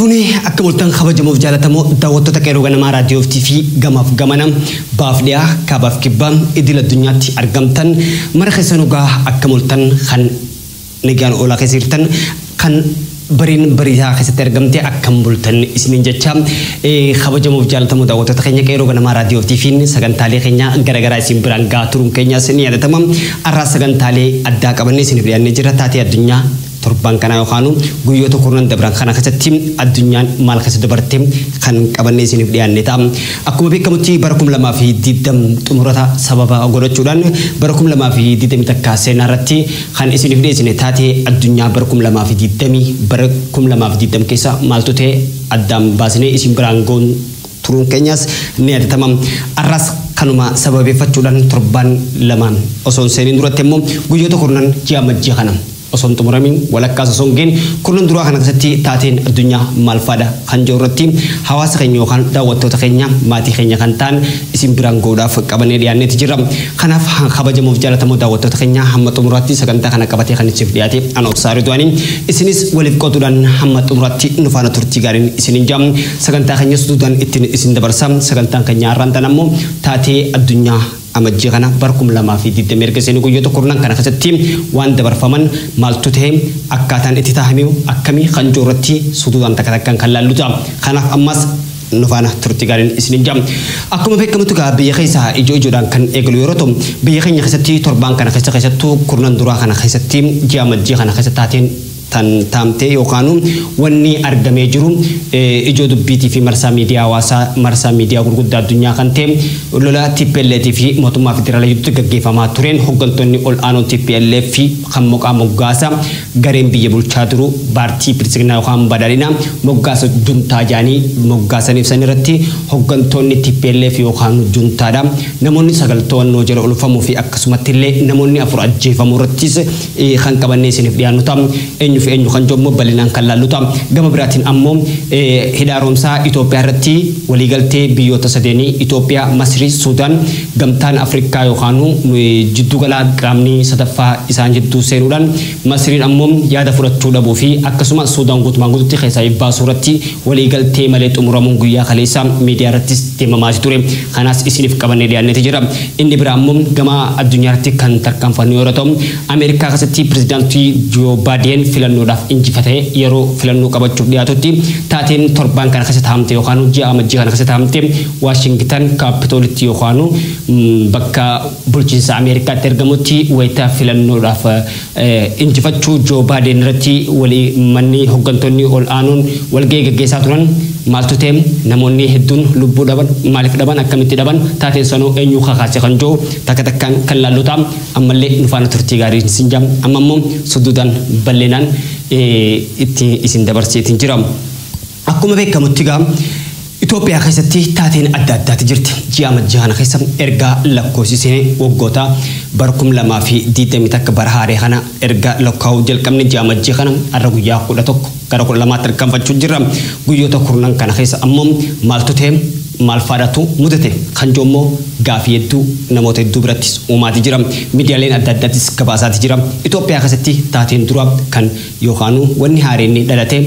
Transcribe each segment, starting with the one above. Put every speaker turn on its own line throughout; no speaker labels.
Harka fuunee akka bultan kabajamuuf jaalatamoo daawwattoota Qeerroo Ganamaa Raadiyoo fi gamaaf gamana baaf dhiyaa kaabaaf kibbaa idil addunyaatti argamtan mara keessan dhugaa akka multan kan nagaan oolaa keessa jirtan kan bariin bariisaa keessatti argamte akkam bultan isiniin jecha kabajamuuf jaalatamoo daawwattoota keenya Qeerroo Ganamaa Raadiyoo fi sagantaalee keenya garaagaraa isin biraan gahaa turuun keenyas ni yaadatama. Har'aa sagantaalee addaa qabannee isiniif dhiyaannee jira. Taatee addunyaa torban kana yookaan guyyoota kurnan dabran kana keessatti addunyaan maal keessa dabarte kan qabannee isiniif dhiyaanne ta'a. Akkuma beekamutti bara 2020 xumurata sababa godhachuudhaan bara 2021 seenaa irratti kan isiniif dhiyeessine taatee addunyaa bara 2020 bara 2020 keessa maaltu ta'e addaan baasnee isin biraan goon turuun keenyas ni yaadatama. Har'as kanuma sababeeffachuudhaan torban lamaan osoo hin seeniin duratti immoo guyyoota kurnan ji'a Amajjii kana osoo hin xumuramin walakkaas osoo hin geenye kurnan duraa kana keessatti taateen addunyaa maal faadha kan jiru irratti hawaasa keenya yookaan daawwattoota keenya maatii keenya kan ta'an isin biraan gahuudhaaf qabannee dhiyaanneeti jirra. Kanaaf kabajamuuf jaalatamoo daawwattoota keenya hamma xumuraatti sagantaa kana qabatee kan isiniif dhiyaate ana Obsaa Ridwaanii isinis waliif qooduudhaan hamma xumuraatti nu faana turtii gaariin isiniin jaam sagantaa keenyas duudhaan ittiin isin dabarsa. Sagantaan keenya har'aan tan ammoo taatee addunyaa Amajjii kana bara 2020 erga seenii guyyoota kurnan kana keessatti waan dabarfaman maaltu ta'e akkaataan itti taa'ame akkamii kan jiru irratti suduudhaan takka takkaan kan laallu ta'a. Kanaaf ammas nu faana turtii gaariin isiniin jaam. Akkuma beekamutti egaa biyya keessaa ijoo ijoodhaan kan eegalu yeroo ta'u biyya keenya keessatti torbaan kana keessa keessattuu kurnan duraa kana keessatti ji'a Amajjii kana keessa taateen tan taamtee yookaan wanni argamee jiru ijoo dubbiitii fi marsaa miidiyaa hawaasaa marsaa miidiyaa gurguddaa addunyaa kan ta'e lola TPLF fi mootummaa federaalaa gidduutti gaggeeffamaa tureen hooggantoonni ol aanoo TPLF fi kan maqaa moggaasa gareen biyya bulchaa turu paartii Biltsiginnaa yookaan Badhaadhinaa moggaasa juntaa jaanii moggaasaniif san irratti hooggantoonni TPLF yookaan juntaadha. Namoonni 9 to'annoo jala oolfamuu fi akkasumatti illee namoonni 4 ajjeefamuu irrattis kan qabannee isiniif dhiyaannu ta'a. Eenyu fi eenyu kan jennu bal'inaan kan laallu ta'a. Gama biraatiin ammoo hidha haaromsaa Itoophiyaa irratti waliigaltee biyyoota sadeenii Itoophiyaa, Masrii, Suudaan, gamtaan Afrikaa yookaan jiddugala qaamni sadaffaa isaan jidduu seenuudhaan Masriin ammoo yaada fudhachuu dhabuu fi akkasuma Suudaan guutumaan guututti keessaa baasuu irratti waliigaltee malee xumuramuun guyyaa kaleessa miidiyaa irrattis deemamaa ture. Kanaas isiniif qabannee dhiyaanneeti jira. Inni biraa ammoo gama addunyaa irratti kan tarkaanfannu yeroo ta'u Ameerikaa keessatti pirezidaantii Joo Baayiden filannoodhaaf injifatee yeroo filannoo qabachuuf dhiyaatutti taateen torbaan kana keessa taa'amte yookaan ji'a Amajjii kana keessa taa'amte Waashingitan kaapitoolitti yookaan bakka bulchiinsa Ameerikaatti argamutti wayitaa filannoodhaaf injifachuu Joo Baayiden irratti walii manni hooggantoonni ol aanuun walgahii gaggeessaa turan maaltu ta'e namoonni hedduun lubbuu dhaban maaliif dhaban akkamitti dhaban taateen sanuu eenyu kakaase kan jiru takka takkaan kan laallu ta'a. Ammallee nu faana turtii gaarii isin jaam amma immoo sudduudhaan bal'inaan itti isin dabarseetiin jira. Akkuma beekamutti egaa Itoophiyaa keessatti taateen adda addaati jirti. Ji'a Amajjii kana keessa erga lakkoofsisee waggoota bara 2021 bara haaree kana erga lakkaa'uu jalqabne ji'a Amajjii kana har'a guyyaa 11 gara 12tti tarkaanfachuu jirra. Guyyoota kurnan kana keessa ammoo maaltu ta'e maal faadhatu mudate kan jiru immoo gaafii hedduu namoota hedduu birattis uumaati jira. Miidiyaaleen adda addaattis gabaasaati jira. Itoophiyaa keessatti taateen dura kan yookaan wanni haareen dhalate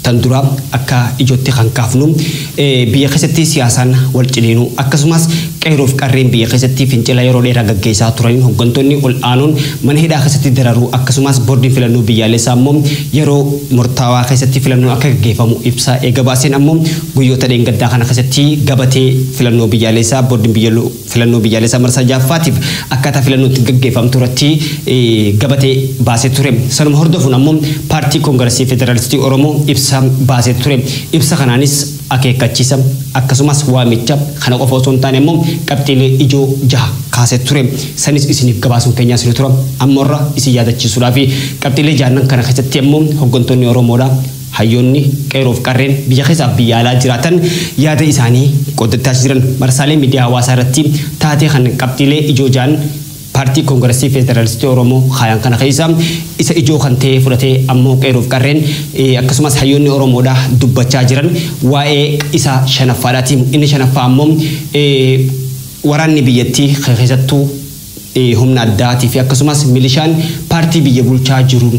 tan dura akka ijootti kan kaafnu biyya keessatti siyaasaan wal ciniinuu akkasumas qeerroof qarreen biyya keessatti fincila yeroo dheeraa gaggeessaa turaniin hooggantoonni ol aanuun mana hidhaa keessatti dararuu akkasumas boordiin filannoo biyyaalessaa ammoo yeroo murtaawaa keessatti filannoon akka gaggeeffamu ibsa eega baaseen ammoo guyyoota dheengaddaa kana keessatti gabatee filannoo biyyaalessaa boordiin filannoo biyyaalessaa marsaa ja'affaatiif akkaataa filannoon itti gaggeeffamtu irratti gabatee baasee ture. Sanuma hordofuun ammoo paartii Koongiresii Federaalistii Oromoo ibsa baasee ture. Ibsa kanaanis akeekkachiisa akkasumas waamicha kana qofa osoo hin taane immoo qabxiilee ijoo 6 kaasee ture. Sanis isiniif gabaasuun keenyaas ni tura. Amma irra isin yaadachiisuudhaaf qabxiilee ja'an kana keessatti immoo hooggantoonni Oromoodha. Hayyoonni qeerroof qarreen biyya keessaaf biyya alaa jiraatan yaada isaanii qooddataa jiran marsaalee miidiyaa hawaasaa irratti taatee kan qabxiilee ijoo ja'an paartii Koongiresii Federaalistii Oromoo kaayan kana keessa isa ijoo kan ta'e fudhatee ammoo qeerroof qarreen akkasumas hayyoonni Oromoodha dubbachaa jiran waa'ee isa shanaffaadhaati. Inni shanaffaa ammoo waraanni biyyattii keessattuu humna addaatii fi akkasumas milishaan paartii biyya bulchaa jiru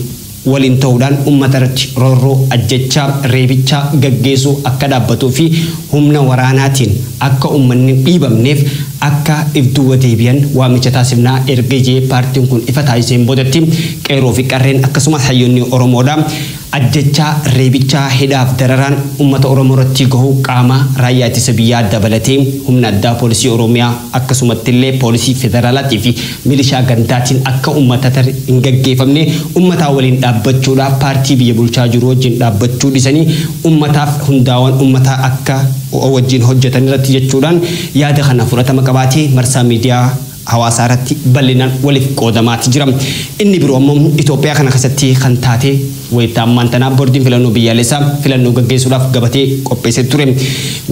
waliin ta'uudhaan uummata irratti roorroo ajjechaa reebichaa gaggeessuu akka dhaabbatuu fi humna waraanaatiin akka uummanni dhiibamneef akka ifduuba deebi'an waamicha taasifnaa erga jee paartiin kun ifa taasiseen boodatti qeerroo fi qarreen akkasumas hayyoonni Oromoodha ajjechaa reebichaa hidhaaf dararaan uummata Oromoo irratti gahu qaama raayyaa ittisa biyyaa dabalatee humna addaa poolisii Oromiyaa akkasumatti illee poolisii federaalaatii fi milishaa gandaatiin akka uummata hin gaggeeffamne uummataa waliin dhaabbachuudhaaf paartii biyya bulchaa jiru wajjin dhaabbachuu dhisanii uummataaf hundaawwan uummataa akka wajjin hojjetan irratti jechuudhaan yaada kana fudhatama qabaatee marsaa miidiyaa hawaasaa irratti bal'inaan waliif qoodamaati jira. Inni biroo ammoo Itoophiyaa kana keessatti kan taate wayitaa ammaan tanaa boordiin filannoo biyyaalessaa filannoo gaggeessuudhaaf gabatee qopheessee ture.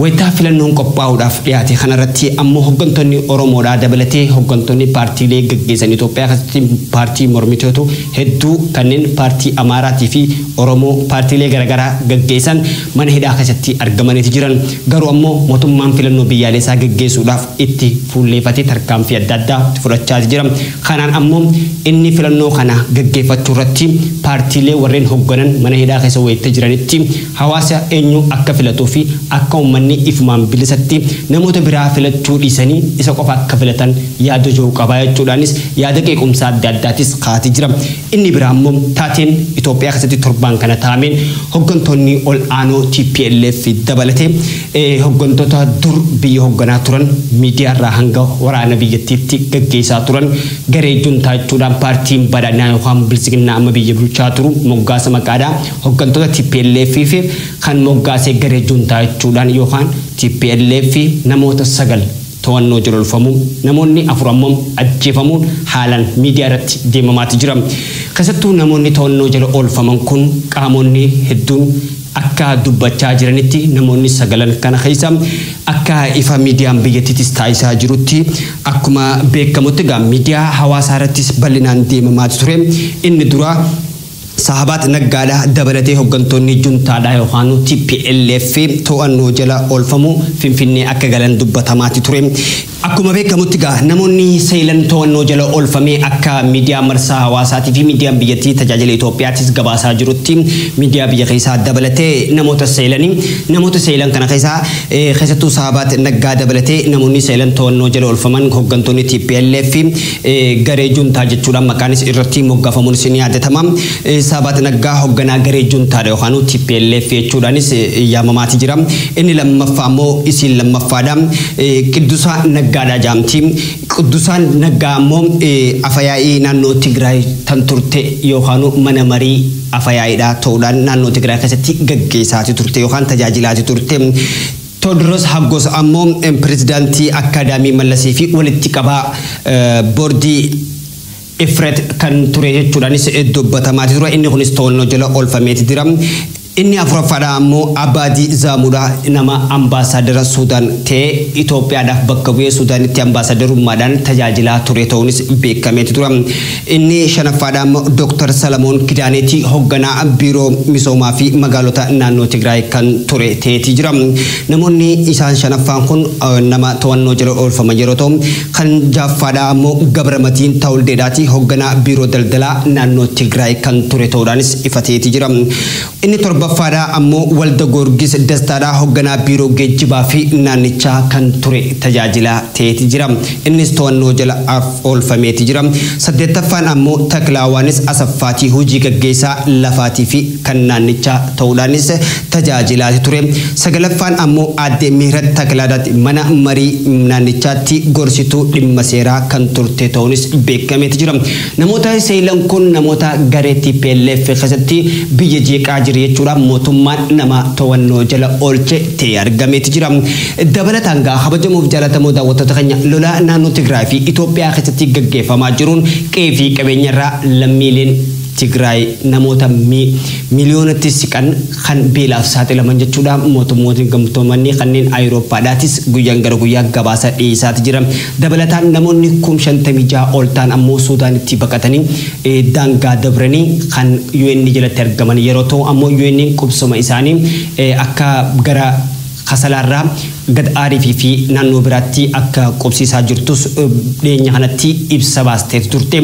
Wayitaa filannoon qophaa'uudhaaf dhiyaate kanarratti ammoo hooggantoonni Oromoodhaa dabalatee hooggantoonni paartiilee gaggeessan Itoophiyaa keessatti paartii mormitoota hedduu kanneen paartii Amaaraatii fi Oromoo paartiilee garaagaraa gaggeessan mana hidhaa keessatti argamaniiti jiran. Garuu ammoo mootummaan filannoo biyyaalessaa gaggeessuudhaaf itti fuulleeffatee tarkaanfii adda addaa fudhachaa jira. Kanaan ammoo inni filannoo kana gaggeeffachuu irratti paartiilee warreen hoogganan mana hidhaa keessa wayita jiranitti hawaasa eenyu akka filatuu fi akka uummanni ifumaan bilisatti namoota biraa filachuu dhiisanii isa qofa akka filatan yaada jiru qabaa jechuudhaanis yaada qeequmsaa adda addaatis kaa'atee jira. Inni biraa ammoo taateen Itoophiyaa keessatti torbaan kana taa'ameen hooggantoonni ol aanoo TPLF dabalatee hooggantoota dur biyya hoogganaa turan miidiyaarraa hanga waraana biyyattiitti gaggeessaa turan garee juntaa jechuudhaan paartiin badhaadhinaa yookaan bilisiginnaa amma biyya bulchaa turu moggaasa maqaadhaa hooggantoota TPLF fi kan moggaasee garee juntaa jechuudhaan yookaan TPLF namoota 9 to'annoo jala oolfamuun namoonni 4 ammoo ajjeefamuun haalaan miidiyaa irratti deemamaati jira. Keessattuu namoonni to'annoo jala oolfaman kun qaamonni hedduun akka dubbachaa jiranitti namoonni 9 kana keessa akka ifa miidiyaan biyyattiitis taasisaa jirutti akkuma beekamutti egaa miidiyaa hawaasaa irrattis bal'inaan deemamaa ture. Inni dura Sahabaat Naggaadhaa dabalatee hooggantoonni juntaadhaa yookaan TPLF to'annoo jala oolfamu Finfinnee akka galan dubbatamaati ture. Akkuma beekamutti egaa namoonni seelan to'annoo jala oolfamee akka miidiyaa marsaa hawaasaatii fi miidiyaan biyyattii tajaajila Itoophiyaattis gabaasaa jirutti miidiyaa biyya keessaa dabalatee namoota seelanii namoota seelan kana keessaa keessattuu Sahabaat Naggaa dabalatee namoonni seelan to'annoo jala oolfaman hooggantoonni TPLF garee juntaa jechuudhaan maqaanis irratti moggaafamuun ni yaadatama. Sahabaat Naggaa hoogganaa garee juntaadha yookaan TPLF jechuudhaanis yaamamaati jira. Inni lammaffaa ammoo isiin lammaffaadha. Qiddusaa Naggaadha jaamti. Qiddusaan Naggaa ammoo afayaa'ii naannoo Tigraay tan turte yookaan mana marii afayaa'iidha ta'uudhaan naannoo Tigraay keessatti gaggeessaati turte yookaan tajaajilaati turte. Tewodiroos Hagos ammoo pirezidaantii Akaadaamii Mallasii fi walitti qabaa boordii Ifret kan ture jechuudhaanis dubbatamaati ture. Inni kunis to'annoo jala oolfameeti jira. Inni afuraffaadha ammoo Abaadii Zaamuudhaa nama ambaasaadara Suudaan ta'ee Itoophiyaadhaaf bakka bu'ee Suudaanitti ambaasadarummaadhaan tajaajilaa ture ta'uunis beekameeti ture. Inni shanaffaadha ammoo Dooktar Salamoon Kidaaneeti hoogganaa biiroo misoomaa fi magaalota naannoo Tigraay kan ture ta'eeti jira. Namoonni isaan shanaffaan kun nama to'annoo jala oolfaman yeroo ta'u kan ja'affaadha ammoo Gabramatiin Tawuldeedhaati hoogganaa biiroo daldalaa naannoo Tigraay kan ture ta'uudhaanis ifa ta'eeti jira. Inni torbaffaadha ammoo Walda Goorgis Dastaadhaa hoogganaa biiroo geejjibaa fi naannichaa kan ture tajaajilaa ta'eeti jira. Innis to'annoo jala oolfameeti jira. Saddeettaffaan ammoo Taklaawaanis Asaffaatii hojii gaggeessaa lafaatii fi kan naannichaa ta'uudhaanis tajaajilaati ture. Sagalaffaan ammoo Aadde Mihirat Taklaadaati mana marii naannichaatti gorsituu dhimma seeraa kan turte ta'uunis beekameeti jira. Namoota seelan kun namoota garee TPLF keessatti biyya jeeqaa jira jechuudha. Mootummaan nama to'annoo jala oolche ta'ee argameeti jira. Dabalataan gaa kabajamuuf jaalatamoo daawwattoota keenya lola naannoo Tigraay fi Itoophiyaa keessatti gaggeeffamaa jiruun qe'ee fi qabeenyarraa lammiileen Tigraay namoota miliyoonatti siqan kan beelaaf saaxilaman jechuudha. Mootummoonni gamtoomanii kanneen Awurooppaadhaatis guyyaan gara guyyaa gabaasa dhiyeessaati jira. Dabalataan namoonni 56,000 ol ta'an ammoo Suudaanitti baqatanii daangaa dabranii kan UN jalatti argaman yeroo ta'u ammoo UN qubsuma isaanii akka gara Kasalaarraa gad aarii fi naannoo biraatti akka qubsiisaa jirtus dhiyeenya kanatti ibsa baastee turte.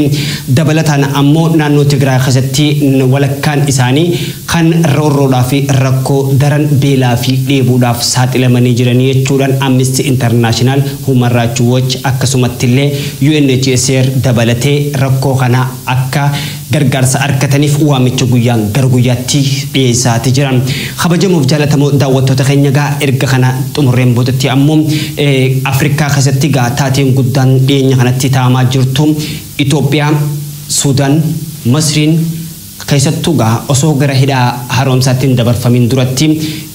Dabalataan ammoo naannoo Tigraay keessatti walakkaan isaanii kan roorroodhaa fi rakkoo daran beelaa fi dheebuudhaaf saaxilamanii jiranii jechuudhaan Amnesty International, Human Rights Watch akkasumatti illee UNHCR dabalatee rakkoo kana akka gargaarsa argataniif waamicha guyyaan gara guyyaatti dhiyeessaati jiran. Kabajamuuf jaalatamoo daawwattoota keenya gaa erga kana xumurreen boodatti ammoo Afrikaa keessatti gaa taateen guddaan dhiyeenya kanatti taa'amaa jirtu Itoophiyaa, Suudaan, Masriin keessattuu gaa osoo gara hidhaa haaromsaatti hin dabarfamin duratti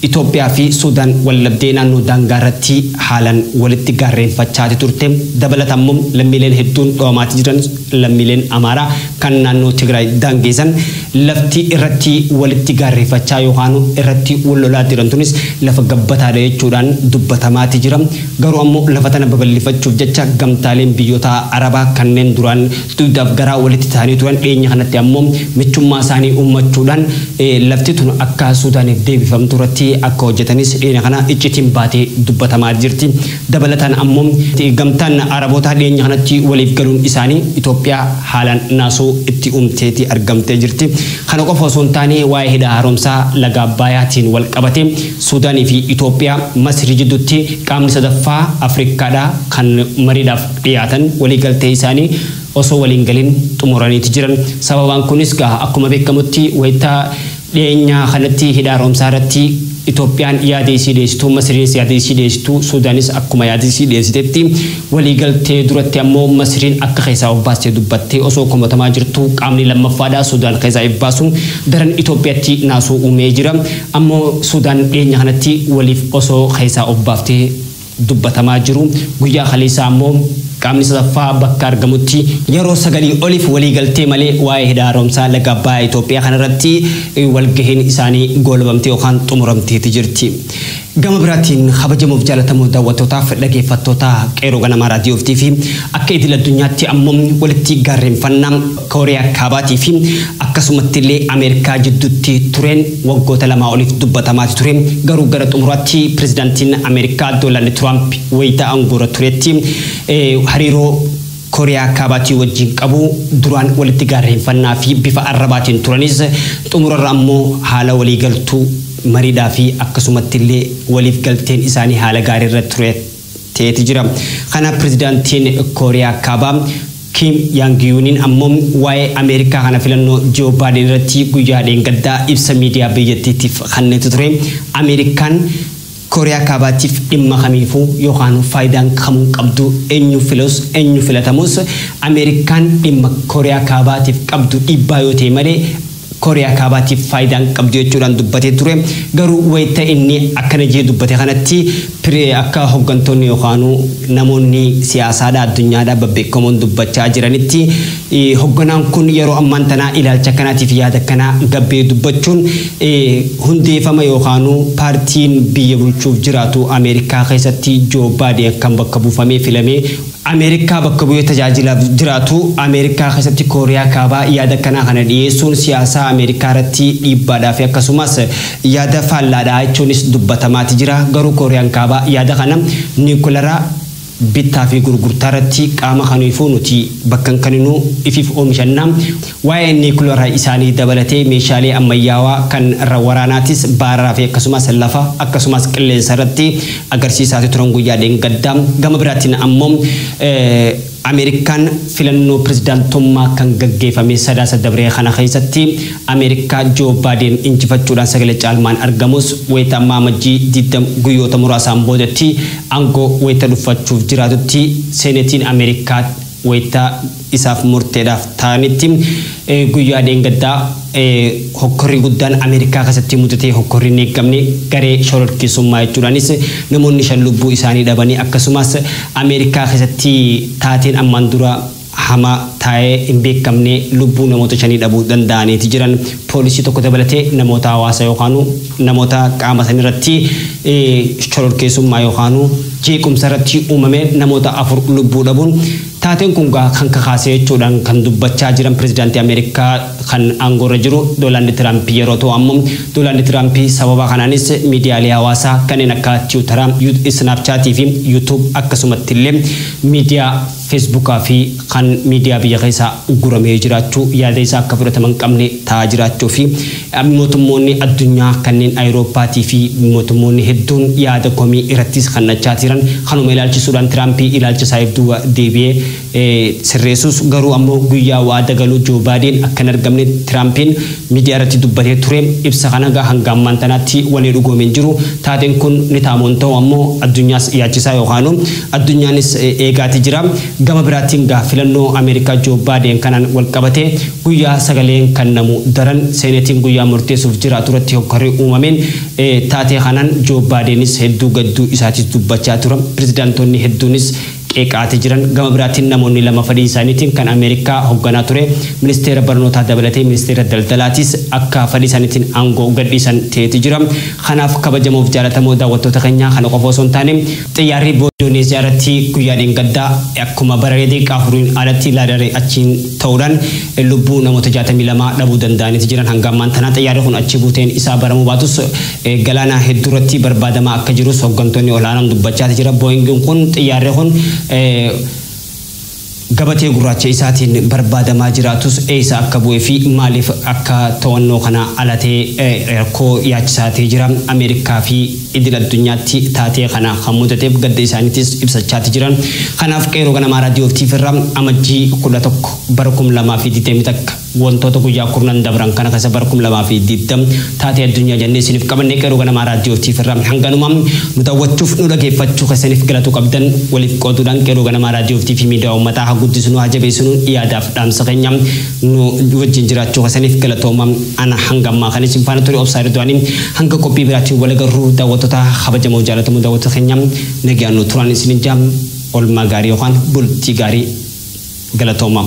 Itoophiyaa fi Suudaan wallabdee naannoo daangaa irratti haalaan walitti gaarreenfachaa turte. Dabalataan immoo lammiileen hedduun dho'amaati jiran lammiileen Amaaraa kan naannoo Tigraay daangeessan lafti irratti walitti gaarreeffachaa yookaan irratti wal lolaa jiran tunis lafa gabbataadha jechuudhaan dubbatamaati jira. Garuu ammoo lafa tana babal'ifachuuf jecha gamtaaleen biyyoota Arabaa kanneen duraan dugdaaf garaa walitti ta'anii turan dhiyeenya kanatti ammoo michummaa isaanii uummachuudhaan lafti tun akka Suudaaniif deebifamtu irratti akka hojjetanis dhiyeenya kana iccitiin baatee dubbatamaa jirti. Dabalataan ammoo gamtaan Arabootaa dhiyeenya kanatti waliif galuun isaanii Itoophiyaa haalaan naasuu itti uumteeti argamtee jirti. Kana qofa osoo hin taane waa'ee hidha haaromsaa laga Abbaayaatiin wal qabate Suudaanii fi Itoophiyaa Masrii jidduutti qaamni sadaffaa Afrikaadhaa kan mariidhaaf dhiyaatan waliigaltee isaanii osoo waliin galin xumuraniiti jiran. Sababaan kunis gaa akkuma beekamutti wayitaa dhiyeenya kanatti hidha haaromsaa irratti Itoophiyaan yaada isii dhiyeessitu, Masriinis yaada isii dhiyeessitu, Suudaanis akkuma yaada isii dhiyeessitetti waliigaltee duratti ammoo Masriin akka keessaa of baastee dubbattee osoo komatamaa jirtu qaamni lammaffaadhaa Suudaan keessaa of baasuun daran Itoophiyaatti naasuu uumee jira. Ammoo Suudaan dhiyeenya kanatti waliif osoo keessaa of baaftee dubbatamaa jiru. Guyyaa kaleessaa ammoo qaamni sadaffaa bakka argamutti yeroo 9 oliif waliigaltee malee waa'ee hidha haaromsaa laga Abbayaa Itoophiyaa kanarratti walgahiin isaanii goolabamtee yookaan xumuramteeti jirti. Gama biraatiin kabajamuuf jaalatamuu daawwattootaaf dhaggeeffattoota qeerroo ganamaa raadiyootii fi akka idil addunyaatti ammoo walitti gaarreenfannaa Kooriyaa Kaabaatii fi akkasumatti illee Ameerikaa jidduutti tureen waggoota 2 oliif dubbatamaati ture. Garuu gara xumuraatti pirezidaantiin Ameerikaa Doonaald Tiraamp wayita aangoorra turetti hariiroo Kooriyaa Kaabaatii wajjin qabu duraan walitti gaarreenfannaa fi bifa arrabaatiin turanis xumurarra ammoo haala waliigaltuu mariidhaa fi akkasumatti illee waliif galteen isaanii haala gaarii irra ture ta'eeti jira. Kana pirezidaantiin Kooriyaa Kaabaa Kim Yaangiyuuniin ammoo waa'ee Ameerikaa kana filannoo Joo Baayiden irratti guyyaa dheengaddaa ibsa miidiyaa biyyattiitiif kennetu ture. Ameerikaan Kooriyaa Kaabaatiif dhimma kamiifuu yookaan faayidaan kamuu qabdu eenyu filus eenyu filatamus Ameerikaan dhimma Kooriyaa Kaabaatiif qabdu dhiibbaa yoo ta'e malee Kooriyaa Kaabaatiif faayidaan qabdu jechuudhaan dubbatee ture. Garuu wayita inni akkana jee dubbate kanatti akka hooggantoonni yookaan namoonni siyaasaadhaa addunyaadhaa babbeekamoon dubbachaa jiranitti hoogganaan kun yeroo ammaan tanaa ilaalcha kanaatiif yaada kanaa gabbee dubbachuun hundeeffama yookaan paartiin biyya bulchuuf jiraatu Ameerikaa keessatti Joo Baayiden kan bakka buufamee filamee Ameerikaa bakka bu'ee tajaajilaaf jiraatu Ameerikaa keessatti Kooriyaa Kaabaa yaada kanaa kana dhiyeessuun siyaasaa Ameerikaa irratti dhiibbaadhaa fi akkasumas yaada faallaadhaa jechuunis dubbatamaati jira. Garuu Kooriyaan Kaabaa yaada kana niikulara bittaa fi gurgurtaa irratti qaama kamiifuu nuti bakka kaninuu ifiif oomishannaa waa'ee niikulara isaanii dabalatee meeshaalee ammayyaawaa kan waraanaatis baaraa fi akkasumas lafa akkasumas qilleensa irratti agarsiisaa turan guyyaa dheengaddaa. Gama biraatiin ammoo Ameerikaan filannoo pirezidaantummaa kan gaggeeffame sadaasa dabree kana keessatti Ameerikaa Joo Baayiden injifachuudhaan sagalee caalmaan argamus wayita ammaa amajjii 20 guyyoota muraasaan boodatti aangoo wayita dhufachuuf jiraatutti seenetiin Ameerikaa wayita isaaf murteedhaaf ta'anitti guyyaa dheengaddaa hokkorri guddaan Ameerikaa keessatti mudatee hokkorri hin eegamne garee shororkeessummaa jechuudhaanis namoonni 5 lubbuu isaanii dhabanii akkasumas Ameerikaa keessatti taateen ammaan dura hamaa taa'ee hin beekamne lubbuu namoota 5 dhabuu danda'aniiti jiran. Poolisii tokko dabalatee namoota hawaasa yookaan namoota qaama sanirratti shororkeessummaa yookaan jeequmsa irratti uumame namoota 4 lubbuu dhabuun taateen kun kan kakaasee jechuudhaan kan dubbachaa jiran pirezidaantii Ameerikaa kan aangoorra jiru Doonaald Tiraamp yeroo ta'u ammoo Doonaald Tiraamp sababa kanaanis miidiyaalee hawaasaa kanneen akka Tiwutaraa, Snaapchaatii fi Yuutuub akkasumatti illee miidiyaa Feesbuukaa fi kan miidiyaa biyya keessaa uguramee jiraachuu yaada isaa akka fudhatama hin qabne ta'aa jiraachuu fi mootummoonni addunyaa kanneen Awurooppaatii fi mootummoonni hedduun yaada komii irrattis kannachaa jiran kanuma ilaalchisuudhaan Tiraampii ilaalcha isaa duuba deebi'ee sirreessus garuu ammoo guyyaa waada galuu Joo Baayiden akka hin argamne Tiraampiin miidiyaa irratti dubbatee ture. Ibsa kana hanga ammaan tanaatti walii dhugoomeen jiru. Taateen kun ni taamoon ta'u ammoo addunyaas yaachisaa yookaan addunyaanis eegaati jira. Gama biraatiin gaa filannoo Ameerikaa Joo Baayiden kanaan wal qabatee guyyaa sagaleen kennamu daran seenetiin guyyaa murteessuuf jiraatu irratti hokkarri uumameen taatee kanaan Joo Baayidenis hedduu gadduu isaatis dubbachaa tura. Pirezidaantonni hedduunis qeeqaati jiran. Gama biraatiin namoonni lama fedhii isaaniitiin kan Ameerikaa hoogganaa ture ministeera barnootaa dabalatee ministeera daldalaatis akka fedhii isaaniitiin aangoo gadhiisan ta'eeti jira. Kanaaf kabajamoof jaalatamoo daawwattoota keenyaa kana qofa osoo hin taane xiyyaarri Indoneeziyaa irratti guyyaa dheengaddaa akkuma bararee daqiiqaa afuriin alatti laadaree achiin ta'uudhaan lubbuu namoota 62 dhabuu danda'aniiti jiran. Hanga ammaan tanaa xiyyaarri kun achi buuteen isaa baramuu baatus galaana hedduu irratti barbaadamaa akka jirus hooggantoonni olaanoon dubbachaa jira. Booyingiin kun xiyyaarri kun gabatee gurraacha isaatiin barbaadamaa jiraatus eessa akka bu'ee fi maaliif akka to'annoo kana alatee rakkoo yaachisaa ta'ee jira. Ameerikaa fi idil addunyaatti taatee kana kan mudateef gadda isaaniitis ibsachaati jiran. Kanaaf qeeroo ganamaa raadiyoo fi irraa amajjii 11 bara 2021 wantoota guyyaa kurnan dabran kana keessa bara 2020 taatee addunyaa jennee isiniif qabannee qeeroo ganamaa raadiyoo fi irraa hanganuma nu daawwachuuf nu dhageeffachuu keessaniif galatu qabdan waliif qooduudhaan qeeroo ganamaa raadiyoo fi miidiyaa uummataa haa guddisnu haa jabeessinu yaadaaf dhaamsa keenya nu wajjin jiraachuu keessaniif galatooma. Ana hanga ammaa kan isin faana ture obsaa Ridwaanii hanga qophii biraatiin wal agarru daawwattoota kabajamoo jaallatamoo daawwattoota keenya nagaan nu turan isinin jaam olmaa gaarii yookaan bultii gaarii galatooma.